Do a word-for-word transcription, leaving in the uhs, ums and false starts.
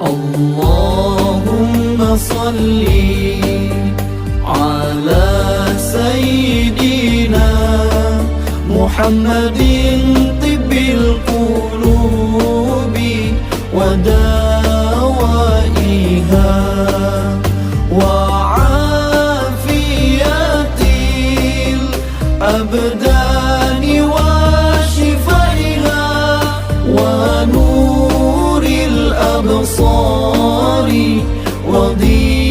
اللهم صل على سيدنا محمد طب القلوب ودوائها وعافية الأبدان وشفائها ونور الأبصار وضياء